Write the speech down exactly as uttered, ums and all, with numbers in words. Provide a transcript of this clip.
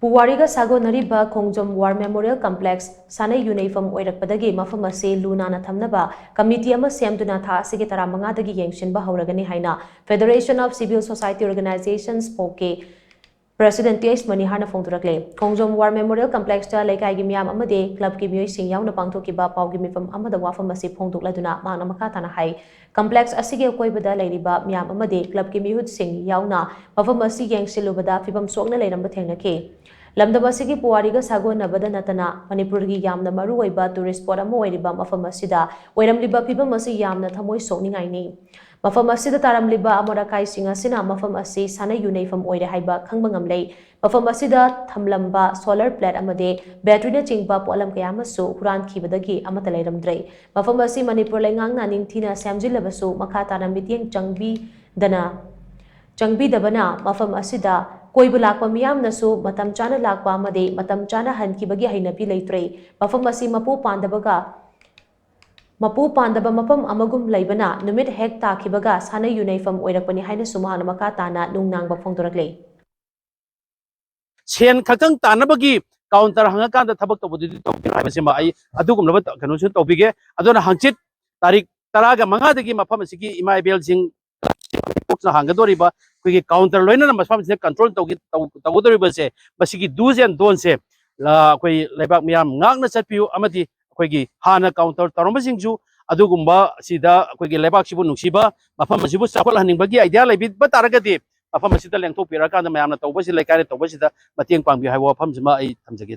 ꯄꯨꯋꯥꯔꯤꯒ ꯁꯥꯒꯣꯟꯅꯔꯤꯕ ꯈꯣꯡꯖꯣꯝ war memorial complex ꯁꯥꯟꯅ ꯌꯨꯅꯩꯐꯝ ꯑꯣꯏꯔꯛꯄꯗꯒꯤ ꯃꯐꯝ ꯑꯁꯤ ꯂꯨ ꯅꯥꯟꯅ ꯊꯝꯅꯕ ꯀꯝꯃꯤꯇꯤ ꯑꯃ ꯁꯦꯝꯗꯨꯅ ꯊꯥ ꯑꯁꯤꯒꯤ ꯇꯔꯥꯃꯉꯥꯗꯒꯤ ꯌꯦꯡꯁꯤꯟꯕ ꯍꯧꯔꯒꯅꯤ ꯍꯥꯏꯅ Federation of Civil Society Organizations, ꯐꯣꯛꯀꯤ ꯄ꯭ꯔꯦꯁꯤꯗꯦꯟꯠ ꯇꯤ ꯑꯩꯆ ꯃꯅꯤꯍꯥꯔꯅ ꯐꯣꯡꯗꯣꯔꯛꯂꯦ꯫ ꯈꯣꯡꯖꯣꯝ ꯋꯥꯔ ꯃꯦꯃꯣꯔꯤꯌꯦꯜ ꯀꯝꯄ꯭ꯂꯦꯛꯁꯇ ꯂꯩꯀꯥꯏꯒꯤ ꯃꯤꯌꯥꯝ ꯑꯃꯗꯤ ꯀ꯭ꯂꯕꯀꯤ ꯃꯤꯑꯣꯏꯁꯤꯡ ꯌꯥꯎꯅ ꯄꯥꯡꯊꯣꯛꯈꯤꯕ ꯄꯥꯎꯒꯤ ꯃꯤꯐꯝ ꯑꯃꯗ ꯋꯥꯐꯝ ꯑꯁꯤ ꯐꯣꯡꯗꯣꯛꯂꯗꯨꯅ ꯃꯍꯥꯛꯅ ꯃꯈꯥ ꯇꯥꯅ ꯍꯥꯏ, ꯀꯝꯄ꯭ꯂꯦꯛꯁ ꯑꯁꯤꯒꯤ ꯑꯀꯣꯏꯕꯗ ꯂꯩꯔꯤꯕ ꯃꯤꯌꯥꯝ ꯑꯃꯗꯤ ꯀ꯭ꯂꯕꯀꯤ ꯃꯤꯍꯨꯠꯁꯤꯡ ꯌꯥꯎꯅ ꯃꯐꯝ ꯑꯁꯤ ꯌꯦꯡꯁꯤꯜꯂꯨꯕꯗ ꯐꯤꯕꯝ ꯁꯣꯛꯅ ꯂꯩꯔꯝꯕ ꯊꯦꯡꯅꯈꯤ꯫ ꯂꯝꯗꯝ ꯑꯁꯤꯒꯤ ꯄꯨꯋꯥꯔꯤꯒ ꯁꯥꯒꯣꯟꯅꯕꯗ ꯅꯠꯇꯅ ꯃꯅꯤꯄꯨꯔꯒꯤ ꯌꯥꯝꯅ ꯃꯔꯨꯑꯣꯏꯕ ꯇꯨꯔꯤꯁ ꯁ꯭ꯄꯣꯠ ꯑꯃ ꯑꯣꯏꯔꯤꯕ ꯃꯐꯝ ꯑꯁꯤꯗ ꯑꯣꯏꯔꯝꯂꯤꯕ ꯐꯤꯕꯝ ꯑꯁꯤ ꯌꯥꯝꯅ ꯊꯃꯣꯏ ꯁꯣꯛꯅꯤꯡꯉꯥꯏꯅꯤ꯫ ꯃꯐꯝ ꯑꯁꯤꯗ ꯇꯥꯔꯝꯂꯤꯕ ꯑꯃꯣꯠ ꯑꯀꯥꯏꯁꯤꯡ ꯑꯁꯤꯅ ꯃꯐꯝ ꯑꯁꯤ ꯁꯥꯟꯅ ꯌꯨꯅꯩꯐꯝ ꯑꯣꯏꯔꯦ ꯍꯥꯏꯕ ꯈꯪꯕ ꯉꯝꯂꯦ꯫ ꯃꯐꯝ ꯑꯁꯤꯗ ꯊꯝꯂꯝꯕ ꯁꯣꯂꯔ ꯄ꯭ꯂꯦꯠ ꯑꯃꯗꯤ ꯕꯦꯇ꯭ꯔꯤꯅꯆꯤꯡꯕ ꯄꯣꯠꯂꯝ ꯀꯌꯥ ꯑꯃꯁꯨ ꯍꯨꯔꯥꯟꯈꯤꯕꯗꯒꯤ ꯑꯃꯠꯇ ꯂꯩꯔꯝꯗ꯭ꯔꯦ꯫ ꯃꯐꯝ ꯑꯁꯤ ꯃꯅꯤꯄꯨꯔ ꯂꯩꯉꯥꯛꯅ ꯅꯤꯡꯊꯤꯅ ꯁꯦꯝꯖꯤꯜꯂꯕꯁꯨ ꯃꯈꯥ ꯇꯥꯅ ꯃꯤꯠꯌꯦꯡ ꯆꯪꯕꯤꯗꯅ, ꯆꯪꯕꯤꯗꯕꯅ ꯃꯐꯝ ꯑꯁꯤꯗ ꯀꯣꯏꯕ ꯂꯥꯛꯄ ꯃꯤꯌꯥꯝꯅꯁꯨ ꯃꯇꯝ ꯆꯥꯅ ꯂꯥꯛꯄ ꯑꯃꯗꯤ ꯃꯇꯝ ꯆꯥꯅ ꯍꯟꯈꯤꯕꯒꯤ ꯍꯩꯅꯕꯤ ꯂꯩꯇ꯭ꯔꯦ꯫ ꯃꯐꯝ ꯑꯁꯤ ꯃꯄꯨ ꯄꯥꯟꯗꯕꯒ ꯃꯄꯨ ꯄꯥꯟꯗꯕ ꯃꯐꯝ ꯑꯃꯒꯨꯝ ꯂꯩꯕꯅ ꯅꯨꯃꯤꯠ ꯍꯦꯛ ꯇꯥꯈꯤꯕꯒ ꯁꯥꯟꯅ ꯌꯨꯅꯩꯐꯝ ꯑꯣꯏꯔꯛꯄꯅꯤ ꯍꯥꯏꯅꯁꯨ ꯃꯍꯥꯛꯅ ꯃꯈꯥ ꯇꯥꯅ ꯅꯨꯡꯅꯥꯡꯕ ꯐꯣꯡꯗꯣꯔꯛꯂꯤ꯫ ꯁꯦꯟ ꯈꯛꯇꯪ ꯇꯥꯟꯅꯕꯒꯤ ꯀꯥꯎꯟꯇꯔ ꯍꯪꯉꯀꯥꯟꯗ ꯊꯕꯛ ꯇꯧꯕꯗꯨꯗꯤ ꯇꯧꯕꯤꯔꯣ ꯍꯥꯏꯕꯁꯤꯃ ꯑꯩ ꯑꯗꯨꯒꯨꯝꯂꯕ ꯀꯩꯅꯣꯁꯨ ꯇꯧꯕꯤꯒꯦ꯫ ꯑꯗꯨꯅ ꯍꯪꯆꯤꯠ ꯇꯥꯔꯤꯛ ꯇꯔꯥꯒ ꯃꯉꯥꯗꯒꯤ ꯃꯐꯝ ꯑꯁꯤꯒꯤ ꯏꯃꯥ ꯏꯕꯦꯜꯁꯤꯡ ꯍꯥꯡꯒꯗꯧꯔꯤꯕ ꯑꯩꯈꯣꯏꯒꯤ ꯀꯥꯎꯟꯇꯔ ꯂꯣꯏꯅꯅ ꯃꯐꯝꯁꯤꯗ ꯀꯟꯇ꯭ꯔꯣꯜ ꯇꯧꯒꯗꯧꯔꯤꯕꯁꯦ, ꯃꯁꯤꯒꯤ ꯗꯨꯁ ꯑꯦꯟ ꯗꯣꯟꯁꯦ ꯑꯩꯈꯣꯏ ꯂꯩꯕꯥꯛ ꯃꯤꯌꯥꯝ ꯉꯥꯛꯅ ꯆꯠꯄꯤꯌꯨ꯫ ꯑꯃꯗꯤ ꯑꯩꯈꯣꯏꯒꯤ ꯍꯥꯟꯅ ꯀꯥꯎꯟꯇꯔ ꯇꯧꯔꯝꯕꯁꯤꯡꯁꯨ ꯑꯗꯨꯒꯨꯝꯕ ꯁꯤꯗ ꯑꯩꯈꯣꯏꯒꯤ ꯂꯩꯕꯥꯛꯁꯤꯕꯨ ꯅꯨꯡꯁꯤꯕ, ꯃꯐꯝ ꯑꯁꯤꯕꯨ ꯆꯥꯎꯈꯠꯍꯟꯅꯤꯡꯕꯒꯤ ꯑꯥꯏꯗꯤꯌꯥ ꯂꯩꯕꯤꯕ ꯇꯥꯔꯒꯗꯤ ꯃꯐꯝ ꯑꯁꯤꯗ ꯂꯦꯡꯊꯣꯛꯄꯤꯔꯛꯑꯀꯥꯟꯗ ꯃꯌꯥꯝꯅ ꯇꯧꯕꯁꯤ, ꯂꯩꯀꯥꯏꯅ ꯇꯧꯕꯁꯤꯗ ꯃꯇꯦꯡ ꯄꯥꯡꯕꯤꯌꯨ ꯍꯥꯏꯕ ꯋꯥꯐꯝꯁꯤꯃ ꯑꯩ ꯊꯝꯖꯒꯦ꯫